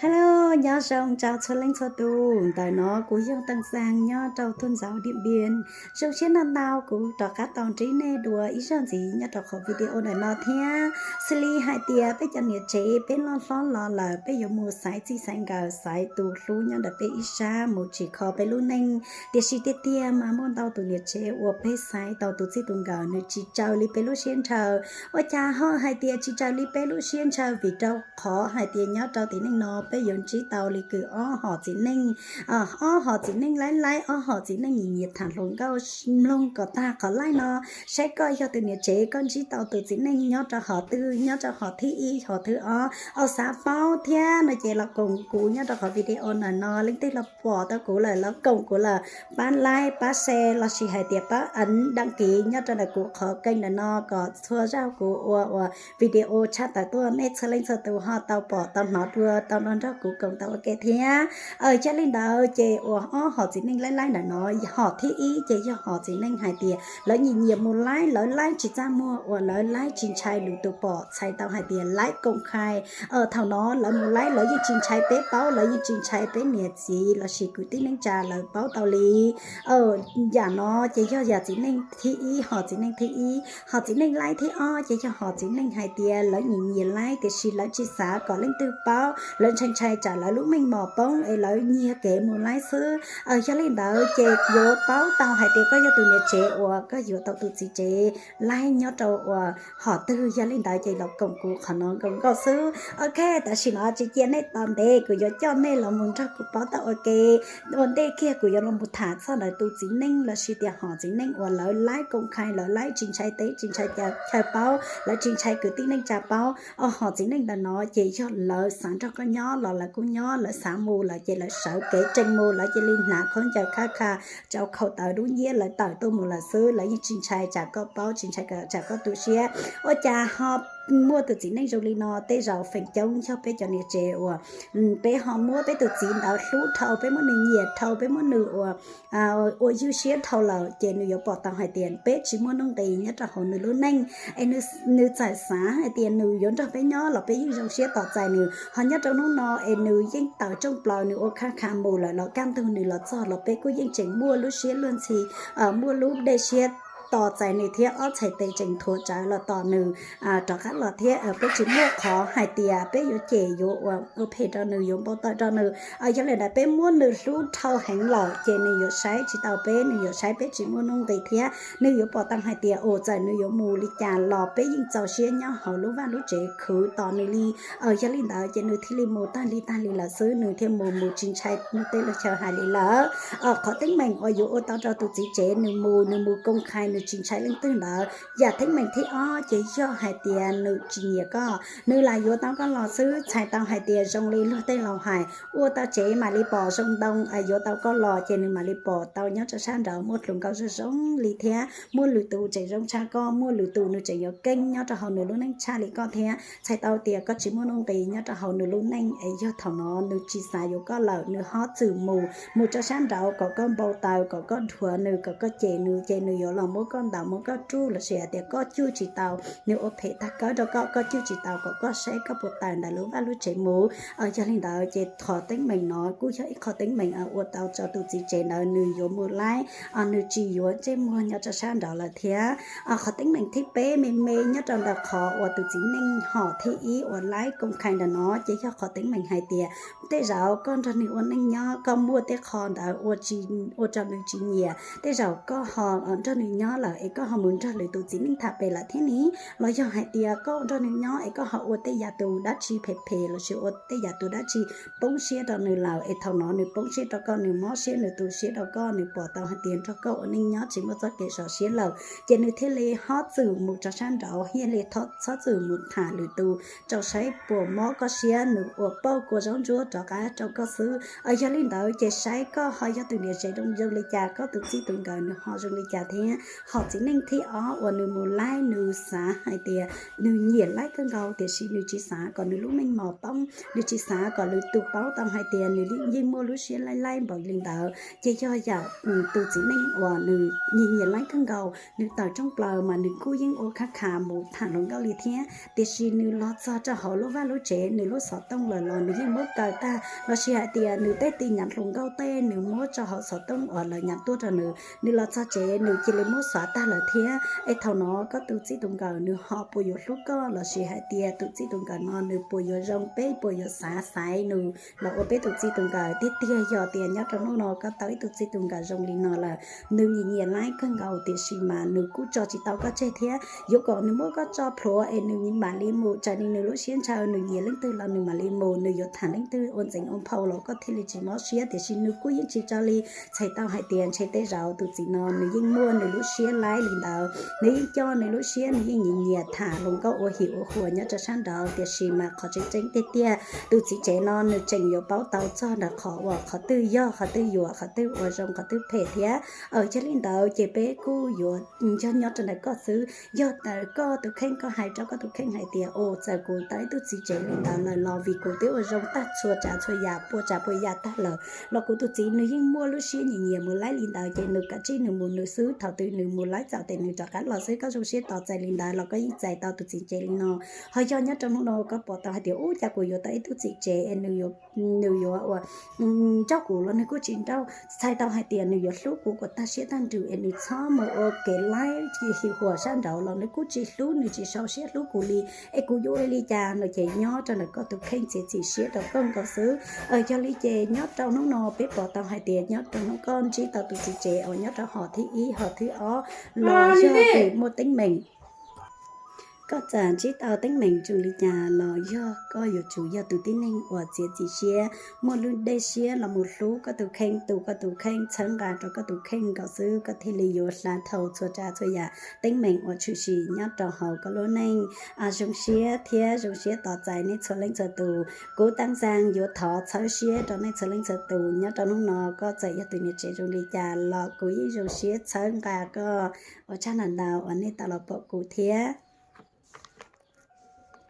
Hello, nyob zoo rau txhua leej txhua tus. Ntawm no kuv yog Teej Xeeb nyob rau tuaj ntxauv Diam Npiam. Zoo siab ntau ntau kuv rov qab tau ntsib nej dua ib zaug ntxiv nyob rau qhov video ntawm no thiab. Xws li hais tias peb cov niam tsev peb loj hlob los lawm, peb yuav mus xaiv txij xaiv nkawm, xaiv tus hlub nyob ntawm peb ib sab mus tsim kho peb lub neej. Tiam sis tiag tiag mas muaj ntau tus niam tsev uas peb xaiv tau tus txij tus nkawm nws tsis raws li peb lub siab ntshaw. Ua cas ho hais tias tsis raws li peb lub siab ntshaw? Vim rau qhov hais tias nyob rau tim neej no peb yuav ntsib tau li kws ob hom txiv neej, ob hom txiv neej laib laib, ob hom txiv neej nyiam nyiam tham hluas nkauj. Mloog kom tag qhov laib no, saib koj yog tus niam tsev koj ntsib tau tus txiv neej nyob rau hom twg, nyob rau hom thib ib hom thib ob, au xav paub thiab no ces los koom kuv nyob rau qhov video ntawm no. Leej twg los pom tau kuv lawm los koom kuv lawm, pab like pab share lossis hais tias pab ấn đăng ký nyob rau ntawm kuv qhov kênh ntawm no kom txhua zaug kuv ua ua video tshaj tawm tuaj nej txhua leej txhua tus ho tau pom tau hnov dua tau nrog nrog kuv koom tau ua ke thiab. Yog li ntawd ces uas ob hom txiv neej laib laib ntawm no, hom thib ib ces yog hom txiv neej hais tias lawv nyiam nyiam mus laib, lawv laib tsis txaj muag uas lawv laib tsis ntshai lwm tus pom, txhais tau hais tias laib công khai. Thaum no lawv mus laib lawv yeej tsis ntshai peb paub, lawv yeej tsis ntshai peb niam txiv lossis kwv tij neej tsa lawv paub tau li. Yam no ces yog yam txiv neej thib ib, hom txiv neej thib ib. Hom txiv neej laib thib ob ces yog hom txiv neej hais tias lawv nyiam nyiam laib tiam sis lawv tsis xav kom leej twg paub, lawv ntshai ntshai tsam lawv lub meej mom poob es lawv nyiag kev mus laib xwb. Yog li ntawd ces yuav paub tau hais tias koj yog tus niam tsev uas koj yuav tau tus txiv tsev laib nyob rau uas hom twg. Yog li ntawd ces los koom kuv qhov no nkaus nkaus xwb. Ok, tam sim no tsis cia nej tos ntev, kuv yuav coj nej los mus nrog kuv paub tau ua ke. Ua ntej kiag kuv yuav los mus tham txog ntawm tus txiv neej lossis tias hom txiv neej uas lawv laib công khai, lawv laib tsis ntshai teb tsis ntshai chaw paub, lawv tsis ntshai kwv tij neej tsa paub. Hom txiv neej ntawm no ces yog lawv xav nrog koj nyob los lawv kuj nyob, lawv xav mus lawm ces lawv sawv kev tsees mus, lawv cia li hnav khaub ncaws khab kha, rau khau tawv dub nciab lawv tawm tuaj mus lawm xwb, lawv yeej tsis ntshai tsam koj paub, tsis ntshai tsam koj tu siab. Ua cas ho muaj tus txiv neej zoo li no? Tej zaum feem coob yog peb cov niam tsev uas peb ho muab peb tus txiv ntawd hlub dhau, peb muab nws nyiam dhau, peb muab nws ua ua ywj siab dhau lawm ces nws yuav pom tau hais tias peb tsis muaj nuj nqis nyob rau hauv nws lub neej. Es nws txawm xav hais tias nws yuav nrog peb nyob los peb yeej zoo siab tos txais nws, ho nyob rau hnub no es nws yeej tawm rooj plaws nws ua khab kha mus lawm los kaj ntug nws los txog los peb kuj yeej tseem muaj lub siab luag ntxhi, muaj lub dej siab tos txais nws thiab ob txhais tes tseem nthuav rawv los tos nws rov qab los thiab. Peb tsis muaj qhov hais tias peb yuav cem yuav ua phem rau nws, yuav npau taws rau nws. Yog li ntawd peb muab nws hlub dhau heev lawm ces nws yuav saib tsis tau peb, nws yuav saib peb tsis muaj nuj nqis thiab nws yuav pom tau hais tias ua txawm nws yuav mus li cas los peb yeej txaus siab nyob hauv lub vaj lub tsev khwv tos nws li. Yog li ntawd ces nws thiaj li mus tag li tag li lawm xwb, nws thiaj mus mus tsis ntshai luag teb luag chaw hais li lawm. Qhov teeb meem uas yuav ua tau rau tus txiv tsev nws mus, nws mus công khai nws tsis ntshai leej twg ntawd. Yam teeb meem thib ob ces yog hais tias nws tsis nyiam koj, nws lam yuav tau koj los xwb, txhais tau hais tias zoo li luag tej laus hais, ua tau tsev mam li pom zoo ntoo, yuav tau koj los ces nws mam li pom tau nyob rau sab nraud muaj hluas nkauj zoo zoo li thiab muaj lwm tus tseem zoo tshaj koj, muaj lwm tus nws tseem yuav keeb nyob rau hauv nws lub neej tshaj li koj thiab. Txhais tau tias koj tsis muaj nuj nqis nyob rau hauv nws lub neej es yog thaum no nws tsis xav yuav koj lawm, nws hob txwm mus, mus rau sab nraud kom koj npau taws, kom koj dhuav nws, kom koj cem nws, ces nws yuav los muab koj ntaus muab koj rub lossis hais tias koj cwj tsis tau, nws ua phem tag kawg rau koj, koj cwj tsis tau kom koj saib koj puas tawm ntawm lub vaj lub tsev mus. Yog li ntawd ces qhov teeb meem no kuj yog ib qhov teeb meem ua tau rau tus txiv tsev ntawd nws yuav mus laib, nws tsis yuav ntsej muag nyob rau sab nraud lawm thiab. Qhov teeb meem thib peb me me nyob rau ntawm qhov uas tus txiv neej hom thib ib uas laib công khai ntawm no ces yog qhov teeb meem hais tias tej zaum koj nrog nws ua neej nyob koj muaj tej qho ntawd ua rau nws tsis nyiam, tej zaum koj ho nrog nws nyob lawm es koj ho mus nrog lwm tus txiv neej tham pem lawm thiab ni, los yog hais tias koj nrog nws nyob es koj ho ua tej yam tus dab tsi phem phem lossis ua tej yam tus dab tsi poob siab rau nws lawm es thaum no nws poob siab rau koj, nws mob siab nws tu siab rau koj, nws pom tau hais tias nrog koj ua neej nyob tsis muaj txoj kev sov siab lawm ces nws thiaj li hob txwm mus rau sab nraud, thiaj li txhob txwm mus tham lwm tus rau saib puas mob koj siab, nws ua pauj kua zaub ntsuab rov qab rau koj xwb. Yog li ntawd ces saib koj ho yog tus niam tsev zoo li cas, koj tus txij tus nkawm nws ho zoo li cas thiab. Qhov txiv neej thib ob uas nws mus laib, nws xav hais tias nws nyiam laib kawg nkaus, tiam sis nws tsis xav kom nws lub meej mom poob, nws tsis xav kom lwm tus paub tau hais tias nws yeej muaj lub siab laib laib npaum li ntawd. Ces yog yam tus txiv neej uas nws nyiam nyiam laib kawg nkaus, nws tawm rooj plaws mas nws kuj yeej ua khab kha mus tham hluas nkauj li thiab, tiam sis nws los txog rau hauv lub vaj lub tsev, nws lub xov tooj lawm los nws yeej muab kaw tag, los sis hais tias nws tej ti nyav hluas nkauj tej nws muab rau hauv xov tooj uas lawv nyav tuaj rau nws. Nws los txog tsev nws cia li muab xov tag lawm thiab. Es thaum no koj tus txij tus nkawm nws ho puas yuav hlub koj, los sis hais tias tus txij tus nkawm no nws puas yuav zoo, peb puas yuav xav xaiv nws los ua peb tus txij tus nkawm tiag tiag? Yog tias nyob rau hnub no koj tau ib tug txij tus nkawm zoo li no lawm, nws nyiam nyiam laib kawg nkaus, tiam sis mas nws kuj tso tsis tau koj tseg thiab, yuav kom nws muab koj tso plhuav es nws mam li mus, tsam li nws lub siab ntshaw, nws nyiam leej twg los nws mam li mus, nws yuav tham leej twg ua ntxeev ua nphau los koj thiaj li tsis mob siab, tiam sis nws kuj yeej tsis tso li. Txhais tau hais tias ntshe tej zaum tus txiv no nws yeej muaj nws lub siab laib li ntawd, nws yeej coj nws lub siab, nws yeej nyiam nyiam tham hluas nkauj ua him ua huas nyob rau sab nraud, tiam sis mas qhov tseeb tseeb tiag tiag tus txiv tsev no nws tseem yuav paub tau txog ntawm qhov uas qhov twg yog, qhov twg yuam, qhov twg ua zoo, qhov twg phem thiab. Yog li ntawd ces peb kuj yuav, yog nyob rau ntawm koj xwb, yog ntawm koj tus kheej, koj hais rau koj tus kheej hais tias, u, txawm kuv tau ib tug txiv tsev li ntawd lawm los vim kuv twb ua zoo tag txhua tsav txhua yam, pua tsav pua yam tag lawm los kuv tus txiv nws yeej muaj lub siab nyiam nyiam mus laib li ntawd, ces nws kav tsij nws mus nws xwb. Thaum twg nws mus laib txaus tes nws rov qab los xwb. Koj zoo siab tos txais li ntawd los koj yeej txais tau tus txiv tsev li no. Ho yog nyob rau hnub no koj pom tau hais tias, u, cas kuv yuav tau ib tug txiv tsev es nws yuav, nws yuav ua nrauj kuv los nws kuj tsis nrauj, txhais tau hais tias nws yuav hlub kuv kom tag siab tag ntsws es nws txhob mus ua kev laib him huam sab nraud los nws kuj tsis hlub, nws tsis sau siab hlub kuv li, es kuv yuav ua li cas no? Ces nyob rau ntawm koj tus kheej txiav txim siab rau koj nkaus xwb. Yog li ces nyob rau hnub no peb pom tau hais tias nyob rau hnub koj ntsib tau tus txiv tsev uas nyob rau hom thib ib hom thib ob los yog tus muaj teeb meem. Koj txawm ntsib tau teeb meem zoo li cas los yog koj yuav tsum yog tus tib neeg uas txiav txim siab, muaj lub dej siab los mus hlub koj tus kheej, tu koj tus kheej, txhawb nqa rau koj tus kheej nkaus xwb, koj thiaj li yuav hla dhau txhua tsav txhua yam teeb meem uas tshwm sim nyob rau hauv koj lub neej. Zoo siab thiab zoo siab tos txais nej txhua leej txhua tus. Kuv Taab Xaa yuav thov txhawb siab rau nej txhua leej txhua tus. Nyob rau hnub no koj txawm yog tus niam tsev zoo li cas los kuv yeej zoo siab txhawb nqa koj. Ua tsaug ntau ntau uas nej tau los pom kuv thiab.